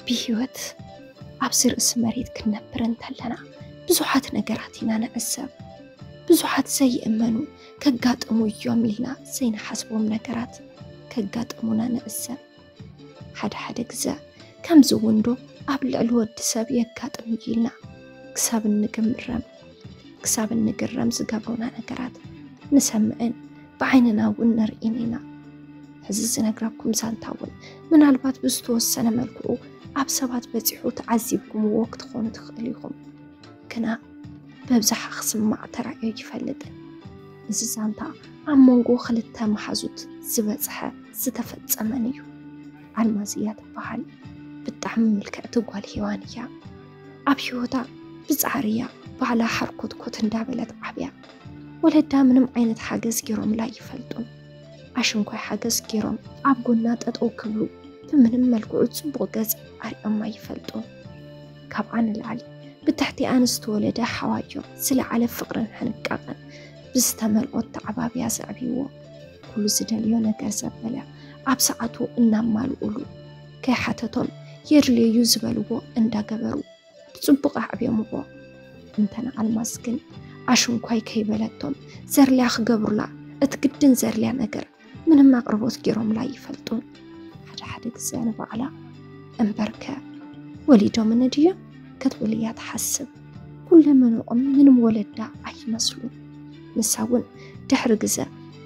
ብህይወት ኣብዚ ርእሲ መሬት ክንነብር እንተለና ብዙሓት ነገራት ኢና ንዕዘብ። ብዙሓት ዘይእመኑ ከጋጥሙ እዮም ኢልና ዘይንሓስቦም ነገራት ከጋጥሙና ንዕዘብ። ሓደ ሓደ ግዘ ከምዚ እውን ዶ ኣብ ልዕሊ ወዲ ሰብ የጋጥም እዩ ኢልና ክሳብ እንግምረም ክሳብ እንግረም ዝገብሩና ነገራት ንሰምዕን ብዓይንና እውን ንርኢን ኢና። ሕዚ ዝነግረኩም ዛንታ እውን ምናልባት ብዝተወሰነ መልክዑ ኣብ ሰባት በፂሑ ተዓዚብኩምዎ ክትኾኑ ትኽእል ኢኹም። ግና በብዝሓ ክስማዕ ተራእዮ ይፈልጥን። እዚ ዛንታ ኣብ መንጎ ክልተ መሓዙት ዝበፅሐ ዝተፈፀመን እዩ። ኣልማዝ እያ ትበሃል። ብጣዕሚ ምልክዕቲ ጓል ሄዋን እያ። ኣብ ህይወታ ብፃዕሪ እያ ባዕላ ሓርኮትኮት እንዳበለት ዓብያ። ወለዳ ምንም ዓይነት ሓገዝ ገይሮምላ ይፈልጡን። ኣሽንኳይ ሓገዝ ገይሮም ኣብ ጎና ጠጠው ክብሉ ብምንም መልክዑ ፅቡቕ ገፅ ኣሪኦማ ይፈልጡን። ካብኣ ንላዕሊ ብትሕቲኣ ንዝተወለደ ሓዋዮ ዝለዓለ ፍቕርን ሕንቃቕን ብዝተመልኦ ኣተዓባብያ ዘዕብይዎ። ኩሉ ዝደልዮ ነገር ዘበለ ኣብ ሰዓቱ እናማልኡሉ፣ ከይሓተቶም የድልየዩ ዝበልዎ እንዳገበሩ ብፅቡቕ ኣዕብዮምዎ። እንተ ንኣልማዝ ግን ኣሽንኳይ ከይበለቶም ዘርልያ ክገብሩላ እቲ ግድን ዘርልያ ነገር ምንም ኣቕርቦት ገይሮምላ ይፈልጡን። ሓደ ሓደ ግዘ ንባዕላ እምበርከ ወሊዶምኒ ድዮም ክትብል እያ ትሓስብ። ኩለመንኦም ምንም ወለዳ ኣይመስሉን። ንሳ እውን ድሕሪ ግዘ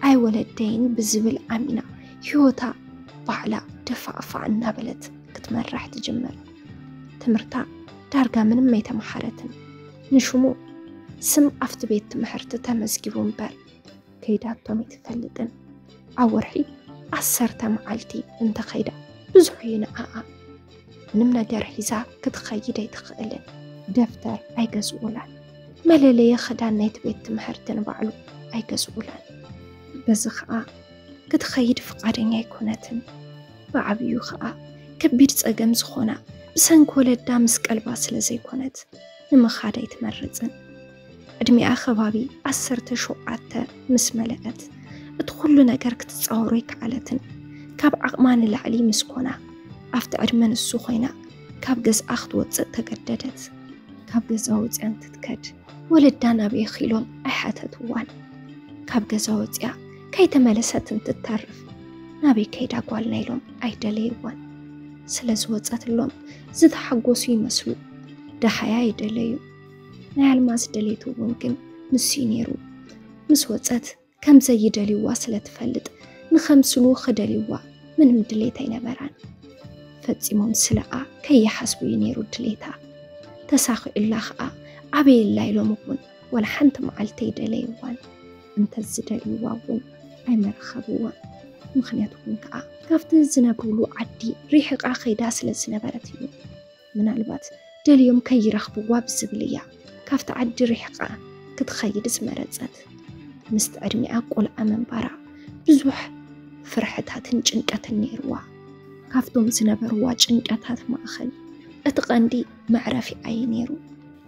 ኣይወለደይን ብዝብል ኣሚና ህይወታ ባዕላ ደፋእፋእ እናበለት ክትመርሕ ትጅምር። ትምህርታ ዳርጋ ምንም ኣይተመሓረትን። ንሽሙ ስም ኣብቲ ቤት ትምህርቲ ተመዝጊቡ እምበር ከይዳቶም ኣይትፈልጥን። ኣብ ወርሒ ዓሰርተ መዓልቲ እንተኸይዳ ብዙሕ እዩ ንዓኣ። ምንም ነገር ሒዛ ክትኸይድ ኣይትኽእልን። ደፍተር ኣይገዝኡላን። መለለየ ክዳን ናይቲ ቤት ትምህርቲ ንባዕሉ ኣይገዝኡላን። በዚ ኸኣ ክትኸይድ ፍቓደኛ ኣይኮነትን። ብዓብዩ ኸኣ ከቢድ ጸገም ዝኾና ብሰንኪ ወለዳ ምስ ቀልባ ስለ ዘይኮነት ንምኻድ ኣይትመርጽን። ዕድሚኣ ከባቢ ዓሰርተ ሸውዓተ ምስ መለአት እቲ ኩሉ ነገር ክትጻወሮ ኣይከኣለትን። ካብ ዓቕማ ንላዕሊ ምስ ኮና ኣብቲ ዕድመ ንሱ ኮይና ካብ ገዝኣ ክትወጽእ ተገደደት። ካብ ገዛ ወጽያ እንትትከድ ወለዳ ናበይ ኢኺ ኢሎም ኣይሓተትዋን። ካብ ገዛ ወጽያ ከይተመለሰት እንትተርፍ ናበይ ከይዳ ጓልና ኢሎም ኣይደለይዋን። ስለ ዝወጸትሎም ዝተሓጎሱ ይመስሉ። ደሃያ ይደለዩ። ናይ ኣልማዝ ድሌት እውን ግን ንሱ እዩ ነይሩ። ምስ ወጸት ከም ዘይደልይዋ ስለ ትፈልጥ ንኸምስሉ ክደልይዋ ምንም ድሌት ኣይነበራን። ፈጺሞም ስለኣ ከይሓስቡ እዩ ነይሩ ድሌታ። ተሳኺዑላ ኸኣ ኣበየላ ኢሎም እውን ዋላ ሓንቲ መዓልቲ ኣይደለይዋን። እንተዝደልይዋ እውን ኣይመረኸብዋን። ምኽንያቱ እውን ከኣ ካብቲ ዝነብሩሉ ዓዲ ሪሒቓ ከይዳ ስለ ዝነበረት እዩ። ምናልባት ደልዮም ከይረኽብዋ ብዝብል እያ ካብቲ ዓዲ ሪሒቓ ክትኸይድ ዝመረጸት። ምስቲ ዕድሚኣ ቆልዓ ምንባራ ብዙሕ ፍርሕታትን ጭንቀትን ነይርዋ። ካብቶም ዝነበርዋ ጭንቀታት ማእኸል እቲ ቀንዲ መዕረፊኣ እዩ ነይሩ።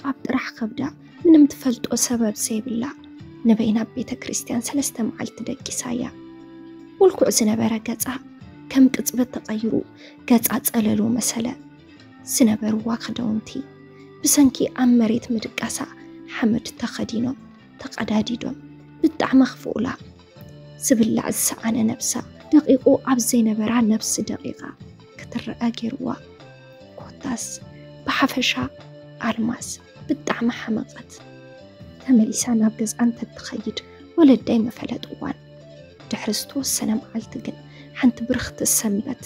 ኣብ ጥራሕ ከብዳ ምንም ትፈልጦ ሰበብ ዘይብላ ንበይና ኣብ ቤተ ክርስቲያን ሰለስተ መዓልቲ ደቂሳ እያ። ምልኩዕ ዝነበረ ገጻ ከም ቅጽበት ተቐይሩ ገጻ ጸለሎ መሰለ። ዝነበርዋ ክዳውንቲ ብሰንኪ ኣብ መሬት ምድቃሳ ሓመድ ተኸዲኖም ተቐዳዲዶም ብጣዕሚ ክፍኡላ። ዝብላዕ ዝሰኣነ ነብሳ ደቂቑ ኣብ ዘይነበራ ነብሲ ደቂቓ ክትረኣ ገይርዋ። ኮታስ ብሓፈሻ ኣልማዝ ብጣዕሚ ሓመቐት። ተመሊሳ ናብ ገዝኣ እንተትኸይድ ወለዳይ መፈለጥዋን። ድሕሪ ዝተወሰነ መዓልቲ ግን ሓንቲ ብርኽቲ ሰንበት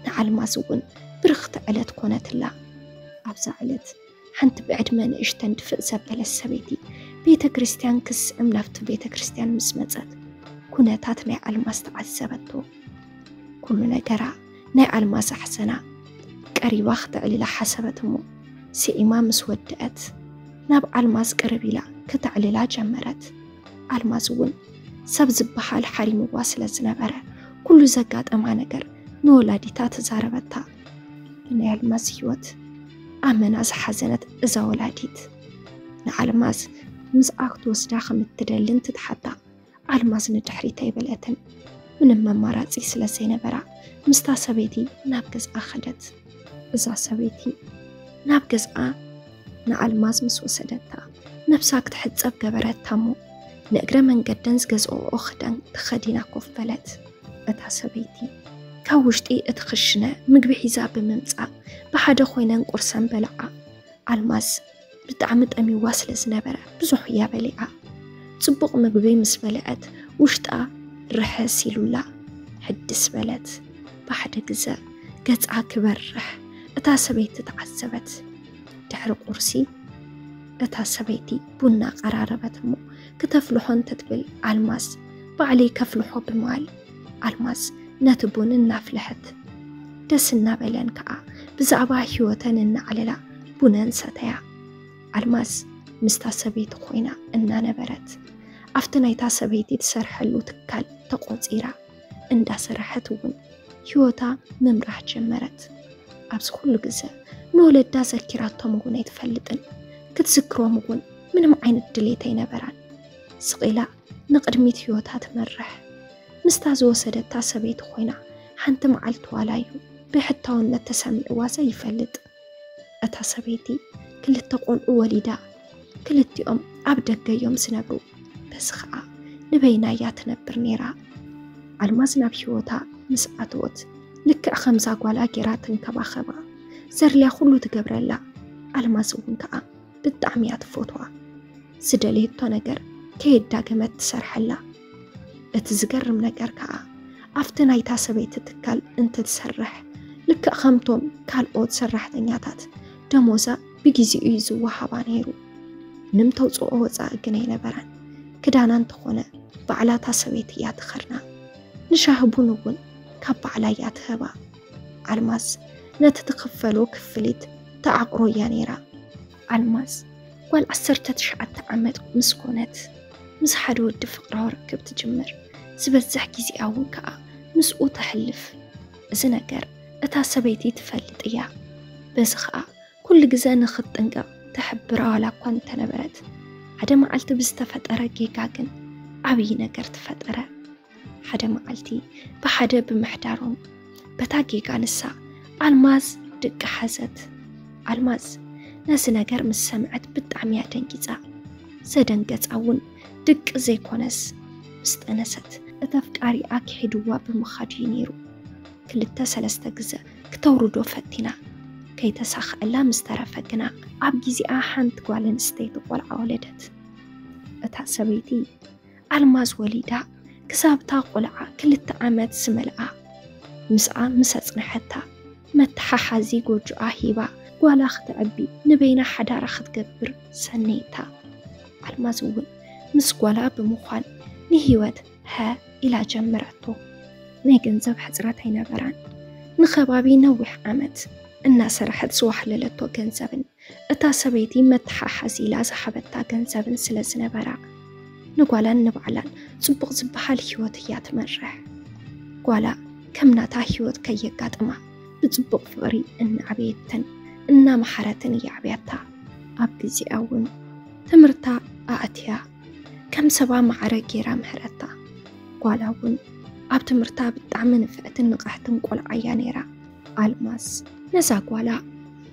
ንኣልማዝ እውን ብርኽቲ ዕለት ኮነትላ። ኣብዛ ዕለት ሓንቲ ብዕድመ ንእሽተን ድፍእ ዘበለት ሰበይቲ ቤተ ክርስቲያን ክስዕም ናብቲ ቤተ ክርስቲያን ምስ መጸት ኩነታት ናይ ኣልማዝ ተዓዘበቶ። ኩሉ ነገራ ናይ ኣልማዝ ኣሕዘና። ቀሪባ ክተዕልላ ሓሰበት እሞ ስዒማ ምስ ወደአት ናብ ኣልማዝ ቅርብ ኢላ ክተዕልላ ጀመረት። ኣልማዝ እውን ሰብ ዝበሃል ሓሪምዋ ስለ ዝነበረ ኩሉ ዘጋጠማ ነገር ንወላዲታ ተዛረበታ። ብናይ ኣልማዝ ህይወት ኣመና ዝሓዘነት እዛ ወላዲት ንኣልማዝ ምስኣ ክትወስዳ ከም እትደልን ትትሓታ። ኣልማዝ ንድሕሪት ኣይበለትን። ምንም መማራጺ ስለ ዘይነበራ ምስታ ሰበይቲ ናብ ገዝኣ ከደት። እዛ ሰበይቲ ናብ ገዝኣ ንኣልማዝ ምስ ወሰደታ፣ ነብሳ ክትሕጸብ ገበረታ እሞ፣ ንእግረ መንገደን ዝገዝኦኦ ክዳን ተኸዲና ኮፍ በለት። እታ ሰበይቲ ካብ ውሽጢ እቲ ክሽነ ምግቢ ሒዛ ብምምጻእ፣ ብሓደ ኮይነን ቁርሰን በልዓ። ኣልማዝ ብጣዕሚ ጠሚዋ ስለ ዝነበረ ብዙሕ እያ በሊዓ። ጽቡቕ ምግቢ ምስ በልዐት ውሽጣ ርሕስ ኢሉላ ሕድስ በለት። ብሓደ ግዘ ገጻ ክበርሕ እታ ሰበይቲ ተዓዘበት። ድሕሪ ቁርሲ እታ ሰበይቲ ቡና ቀራረበት እሞ ክተፍልሖ እንተትብል ኣልማዝ ባዕለይ ከፍልሖ ብምባል ኣልማዝ ነቲ ቡን እናፍልሐት ደስ እናበለን ከኣ ብዛዕባ ህይወተን እናዕለላ ቡነን ሰተያ። ኣልማዝ ምስታ ሰበይቲ ኮይና እናነበረት ኣብቲ ናይታ ሰበይቲ ትሰርሐሉ ትካል ተቖጺራ እንዳሰረሐት እውን ህይወታ ምምራሕ ጀመረት። ኣብዚ ኩሉ ግዘ ንወለዳ ዘኪራቶም እውን ኣይትፈልጥን። ክትዝክሮም እውን ምንም ዓይነት ድሌት ኣይነበራን። ስቕ ኢላ ንቕድሚት ህይወታ ትመርሕ። ምስታ ዝወሰደታ ሰበይቲ ኮይና ሓንቲ መዓልቲ ዋላ እዩ ብሕታውነት ተሰሚዕዋ ዘይፈልጥ። እታ ሰበይቲ ክልተ ቆልዑ ወሊዳ፣ ክልቲኦም ኣብ ደገ እዮም ዝነብሩ። በዚ ኸኣ ንበይና እያ ትነብር ነይራ። ኣልማዝ ናብ ህይወታ ምስ ኣተወት ልክዕ ከምዛ ጓላ ጌራ ትንከባኸባ፣ ዘድልያ ኩሉ ትገብረላ። ኣልማዝ እውን ከኣ ብጣዕሚ እያ ትፈትዋ። ዝደለየቶ ነገር ከየዳገመት ትሰርሐላ። እቲ ዝገርም ነገር ከኣ ኣብቲ ናይታ ሰበይቲ ትካል እንትትሰርሕ ልክዕ ከምቶም ካልኦት ሰራሕተኛታት ደሞዛ ብግዜኡ እዩ ዝወሃባ ነይሩ። ምንም ተውፅኦ ወፃኢ ግን ኣይነበራን። ክዳና እንተኾነ ባዕላ እታ ሰበይቲ እያ ትኸድና። ንሻሂ ቡን እውን ካብ ባዕላ እያ ትህባ። ኣልማዝ ነቲ ትኽፈሎ ክፍሊት ተዓቕሮ እያ ነይራ። ኣልማዝ ጓል ዓሰርተ ትሽዓተ ዓመት ምስ ኮነት ምስ ሓደ ወዲ ፍቕራዊ ርክብ ትጅምር። ዝበዝሕ ግዜኣ እውን ከኣ ምስኡ ተሕልፍ። እዚ ነገር እታ ሰበይቲ ትፈልጥ እያ። በዚ ኸኣ ኩሉ ግዘ ንኽትጥንቀቕ ትሕብራ ዋላ እኳ እንተነበረት፣ ሓደ መዓልቲ ብዝተፈጠረ ጌጋ ግን ዓብዪ ነገር ተፈጠረ። ሓደ መዓልቲ ብሓደ ብምሕዳሮም በታ ጌጋ ንሳ ኣልማዝ ድቂ ሓዘት። ኣልማዝ ነዚ ነገር ምስ ሰምዐት ብጣዕሚ እያ ደንጊፃ። ዘደንገፃ እውን ድቂ ዘይኮነስ ምስ ጠነሰት እታ ኣፍቃሪኣ ክሒድዋ ብምኻዱ እዩ ነይሩ። ክልተ ሰለስተ ግዘ ክተውርዶ ፈቲና ከይተሳኸዐላ ምስ ተረፈ ግና ኣብ ግዜኣ ሓንቲ ጓል ኣንስተይቲ ቆልዓ ወለደት። እታ ሰበይቲ ኣልማዝ ወሊዳ ክሳብ እታ ቆልዓ ክልተ ዓመት ዝመልኣ ምስኣ ምስ ኣጽንሐታ መተሓሓዚ ጎጆኣ ሂባ ጓላ ክተዕቢ ንበይና ሓዳራ ክትገብር ሰነይታ። ኣልማዝ እውን ምስ ጓላ ብምዃን ንህይወት ሀ ኢላ ጀመረቶ። ናይ ገንዘብ ሕጽረት ኣይነበራን። ንኸባቢ ነዊሕ ዓመት እናሰረሐት ዝዋሕለለቶ ገንዘብን እታ ሰበይቲ መተሓሓዚ ኢላ ዝሃበታ ገንዘብን ስለ ዝነበራ ንጓላን ንባዕላን ጽቡቕ ዝበሃል ህይወት እያ ትመርሕ። ጓላ ከም ናታ ህይወት ከየጋጥማ ብጽቡቕ ፍቕሪ እናዕበየትን እናመሓረትን እያ ኣዕብያታ። ኣብ ግዜኣ እውን ትምህርታ ኣእትያ ከም ሰባ ማዕረ ጌራ ምሕረታ። ጓላ እውን ኣብ ትምህርታ ብጣዕሚ ንፍዕትን ንቕሕትን ቆልዓ እያ ነይራ። ኣልማዝ ነዛ ጓላ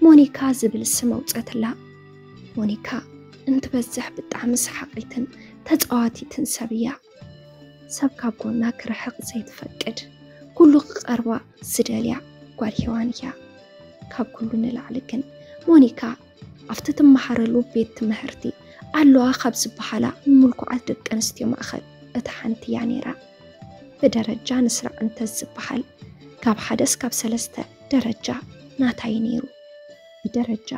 ሞኒካ ዝብል ስም ኣውፀትላ። ሞኒካ እንትበዝሕ ብጣዕሚ ሰሓቒትን ተፃዋቲትን ሰብ እያ። ሰብ ካብ ጎና ክርሕቕ ዘይትፈቅድ፣ ኩሉ ክቐርባ ዝደልያ ጓል ሄዋን እያ። ካብ ኩሉ ንላዕሊ ግን ሞኒካ ኣብቲ ትመሃረሉ ቤት ትምህርቲ ኣለዋ ካብ ዝበሃላ ምልኩዓት ደቂ ኣንስትዮ ማእኸል እታ ሓንቲ እያ ነይራ። ብደረጃ ንስራዕ እንተዝበሃል ካብ ሓደ እስካብ ሰለስተ ደረጃ ናታ እዩ ነይሩ። ብደረጃ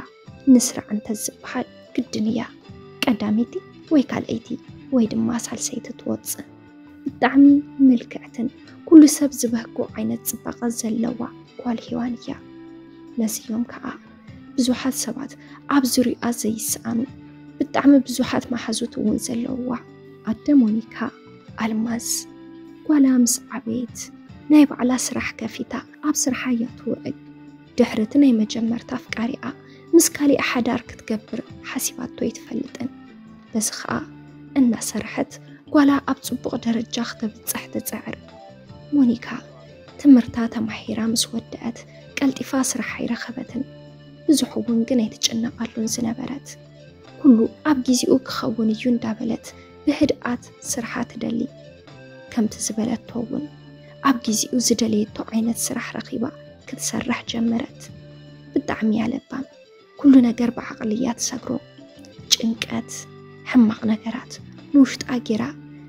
ንስራዕ እንተዝበሃል ግድን እያ ቀዳመይቲ ወይ ካልኣይቲ ወይ ድማ ሳልሰይቲ ትወፅእ። ብጣዕሚ ምልክዕትን ኩሉ ሰብ ዝበህጎ ዓይነት ፅባቐ ዘለዋ ጓል ሄዋን እያ። ነዚ እዮም ከዓ ብዙሓት ሰባት ኣብ ዙሪኣ ዘይሰኣኑ ብጣዕሚ ብዙሓት መሓዙት እውን ዘለውዋ። ኣደ ሞኒካ ኣልማዝ ጓላ ምስ ዓበየት ናይ ባዕላ ስራሕ ከፊታ ኣብ ስርሓ እያ ትውዕል። ድሕሪ እቲ ናይ መጀመርታ ኣፍቃሪኣ ምስ ካሊእ ሓዳር ክትገብር ሓሲባቶ ኣይትፈልጥን። በዚ ኸኣ እናሰርሐት ጓላ ኣብ ጽቡቕ ደረጃ ክተብጽሕ ትጽዕር። ሞኒካ ትምህርታ ተማሂራ ምስ ወደአት ቀልጢፋ ስራሕ ኣይረኸበትን። ብዙሕ እውን ግን ኣይትጭነቐሉን ዝነበረት። ኩሉ ኣብ ጊዜኡ ክኸውን እዩ እንዳበለት ብህድኣት ስርሓ ትደሊ። ከምቲ ዝበለቶ እውን ኣብ ጊዜኡ ዝደለየቶ ዓይነት ስራሕ ረኺባ ክትሰርሕ ጀመረት። ብጣዕሚ እያ ለባም። ኩሉ ነገር ብዓቕሊ እያ ትሰግሮ። ጭንቀት፣ ሕማቕ ነገራት ንውሽጣ ጌራ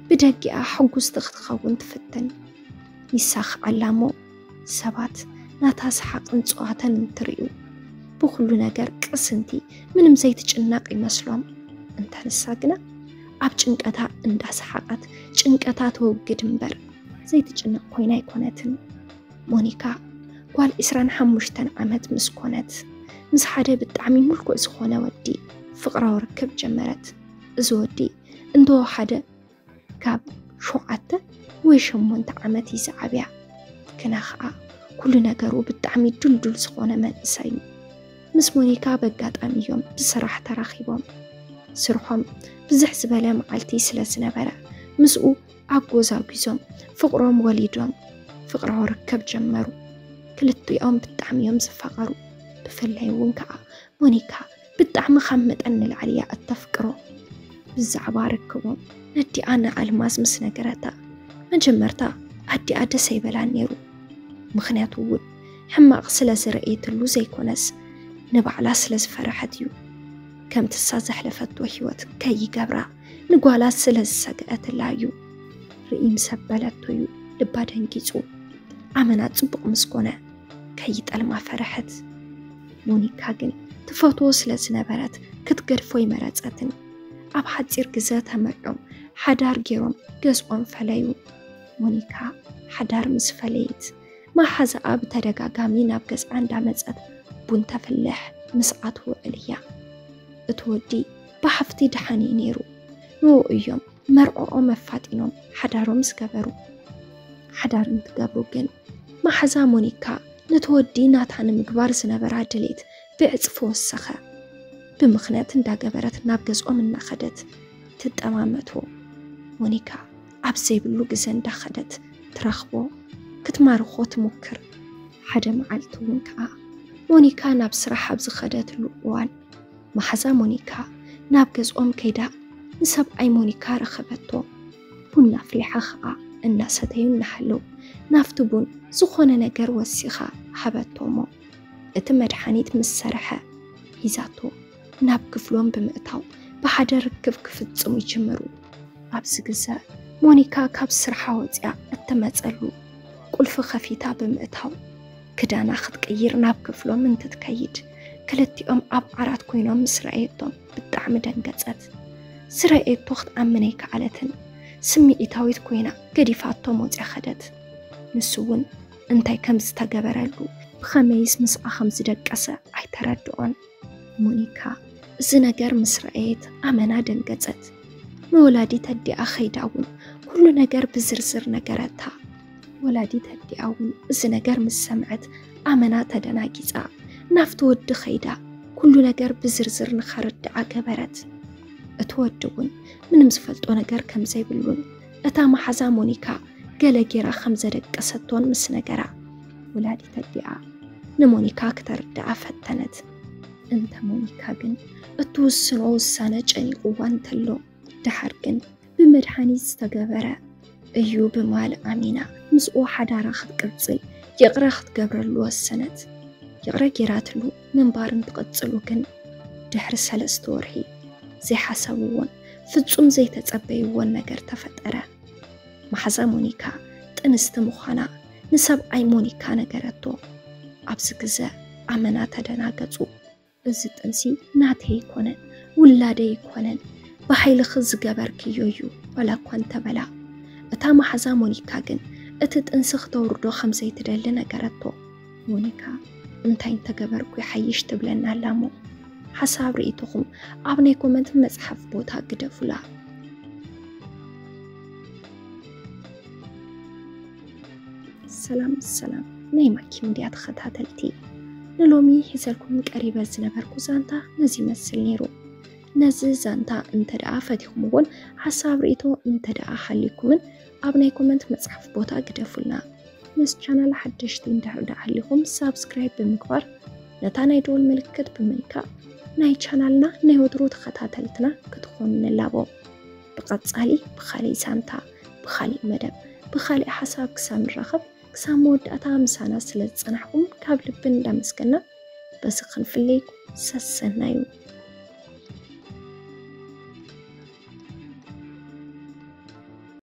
ብደጊኣ ሕጉስቲ ክትኸውን ትፍትን። ይሳኽዓላ እሞ ሰባት ናታ ሰሓቕን ጸዋታን እንትርእዩ ብኹሉ ነገር ቅስንቲ፣ ምንም ዘይትጭነቕ ይመስሎም። እንተ ንሳ ግና ኣብ ጭንቀታ እንዳሰሓቐት ጭንቀታ ተወግድ እምበር ዘይትጭነቕ ኮይና ኣይኮነትን። ሞኒካ ጓል ዕስራን ሓሙሽተን ዓመት ምስ ኮነት ምስ ሓደ ብጣዕሚ ምልኩዕ ዝኾነ ወዲ ፍቕራዊ ርክብ ጀመረት። እዚ ወዲ እንተወሓደ ካብ ሸውዓተ ወይ ሸሞንተ ዓመት እዩ ዝዓብያ። ግና ኸዓ ኩሉ ነገሩ ብጣዕሚ ድልዱል ዝኾነ መንእሰይ እዩ። ምስ ሞኒካ በጋጣሚ እዮም ብስራሕ ተራኺቦም። ስርሖም ብዝሕ ዝበለ መዓልቲ ስለ ዝነበረ ምስኡ ኣጎዛጒዞም ፍቕሮም ወሊዶም ፍቕራዊ ርክብ ጀመሩ። ክልቲኦም ብጣዕሚ እዮም ዝፋቐሩ። ብፍላይ እውን ከዓ ሞኒካ ብጣዕሚ ካብ መጠን ንላዕሊ እያ እተፍቅሮ። ብዛዕባ ርክቦም ነዲኣ ንኣልማዝ ምስ ነገረታ መጀመርታ ኣዲኣ ደስ ኣይበላን ነይሩ። ምኽንያቱ እውን ሕማቕ ስለ ዝረእየትሉ ዘይኮነስ ንባዕላ ስለ ዝፈረሐት እዩ። ከምቲ እሳ ዘሕለፈቶ ህይወት ከይገብራ ንጓላ ስለ ዝሰግአትላ እዩ። ርኢ ምስ ኣበለቶ እዩ ልባ ደንጊጹ። ኣመና ጽቡቕ ምስ ኮነ ከይጠልማ ፈረሐት። ሞኒካ ግን ትፈትዎ ስለ ዝነበረት ክትገድፎ ኣይመረጸትን። ኣብ ሓጺር ግዘ ተመርዕዮም ሓዳር ገይሮም ገዝኦም ፈለዩ። ሞኒካ ሓዳር ምስ ፈለየት መሓዛኣ ብተደጋጋሚ ናብ ገዝኣ እንዳመጸት ቡን ተፍልሕ ምስኣ ትውዕል እያ። እቲ ወዲ ብሓፍቲ ደሓን እዩ ነይሩ። ንኡ እዮም መርዕኦም ኣፋጢኖም ሓዳሮም ዝገበሩ። ሓዳር እንትገብሩ ግን መሓዛ ሞኒካ ነቲ ወዲ ናታ ንምግባር ዝነበራ ድሌት ብዕጽፊ ወሰኸ። ብምኽንያት እንዳገበረት ናብ ገዝኦም እናኸደት ትጠማመቶ። ሞኒካ ኣብ ዘይብሉ ግዘ እንዳኸደት ትረኽቦ፣ ክትማርኾ ትሙክር። ሓደ መዓልቲ እውን ከዓ ሞኒካ ናብ ስራሕ ኣብ ዝኸደትሉ እዋን መሓዛ ሞኒካ ናብ ገዝኦም ከይዳ ንሰብኣይ ሞኒካ ረኸበቶ። ቡና ኣፍሊሓ ከዓ እናሰተዩ እናሃለዉ ናብቲ ቡን ዝኾነ ነገር ወሲኻ ሃበቶ እሞ እቲ መድሓኒት ምስ ሰርሐ ሒዛቶ ናብ ክፍሎም ብምእታው ብሓደ ርክብ ክፍጽሙ ይጅምሩ። ኣብዚ ግዘ ሞኒካ ካብ ስርሓ ወፂኣ እትመፀሉ ቁልፊ ከፊታ ብምእታው ክዳና ክትቅይር ናብ ክፍሎም እንትትከይድ ክልቲኦም ኣብ ዓራት ኮይኖም ምስ ረኣየቶም ብጣዕሚ ደንገፀት። ዝረኣየቶ ክትኣምን ኣይከኣለትን። ስምዒታዊት ኮይና ገዲፋቶም ወፂኣ ኸደት። ንሱ እውን እንታይ ከም ዝተገበረሉ ብኸመይስ ምስኣ ከም ዝደቀሰ ኣይተረድኦን። ሞኒካ እዚ ነገር ምስ ረኣየት ኣመና ደንገጸት። ንወላዲት ኣዲኣ ከይዳ እውን ኩሉ ነገር ብዝርዝር ነገረታ። ወላዲት ኣዲኣ እውን እዚ ነገር ምስ ሰምዐት ኣመና ተደናጊጻ ናብቲ ወዲ ከይዳ ኩሉ ነገር ብዝርዝር ንኸረድኣ ገበረት። እቲ ወዲ እውን ምንም ዝፈልጦ ነገር ከም ዘይብሉን እታ መሓዛ ሞኒካ ገለ ጌራ ከም ዘደቀሰቶን ምስ ነገራ ወላዲት ኣዲኣ ንሞኒካ ክተርድኣ ፈተነት። እንተ ሞኒካ ግን እትውስኖ ውሳነ ጨኒቕዋ እንተሎ፣ ደሓር ግን ብመድሓኒት ዝተገበረ እዩ ብማል ኣሚና ምስኡ ሓዳራ ክትቅጽል ይቕረ ክትገብረሉ ወሰነት። ይቕረ ጌራትሉ ምንባር እንትቕጽሉ ግን ድሕሪ ሰለስተ ወርሒ ዘይሓሰብዎን ፍጹም ዘይተጸበይዎን ነገር ተፈጠረ። መሓዛ ሞኒካ ጥንስቲ ምዃና ንሰብኣይ ሞኒካ ነገረቶ። ኣብዚ ግዘ ኣመና ተደናገጹ። እዚ ጥንሲ ናተይ ኣይኮነን፣ ውላደይ ኣይኮነን፣ ብሓይልኺ ዝገበርክዮ እዩ ዋላ እኳ እንተበላ። እታ መሓዛ ሞኒካ ግን እቲ ጥንሲ ክተውርዶ ከም ዘይትደሊ ነገረቶ። ሞኒካ እንታይ እንተገበርኩ ይሓይሽ ትብለና ኣላ እሞ ሓሳብ ርእይቶኹም ኣብ ናይ ኮመንት መጽሓፍ ቦታ ግደፉላ። ሰላም ሰላም ናይ ማኪ ሚድያ ተኸታተልቲ፣ ንሎሚ ሒዘልኩም ቀሪበ ዝነበርኩ ዛንታ ነዚ ይመስል ነይሩ። ነዚ ዛንታ እንተ ደኣ ፈቲኹምዎን ሓሳብ ርእይቶ እንተ ደኣ ሃልይኩምን ኣብ ናይ ኮመንት መጽሓፍ ቦታ ግደፉልና። ምስ ቻናል ሓደሽቲ እንድሕር ደኣ ሃሊኹም ሳብስክራይብ ብምግባር ነታ ናይ ደወል ምልክት ብምንካእ ናይ ቻናልና ናይ ወትሩ ተኸታተልትና ክትኾኑ ንላቦ። ብቐጻሊ ብኻሊእ ሳንታ፣ ብኻሊእ መደብ፣ ብኻሊእ ሓሳብ ክሳብ ንራኸብ ክሳብ መወዳእታ ምሳና ስለ ዝጸናሕኩም ካብ ልቢ እንዳመስገና በዚ ክንፍለየኩም ሰሰናዩ።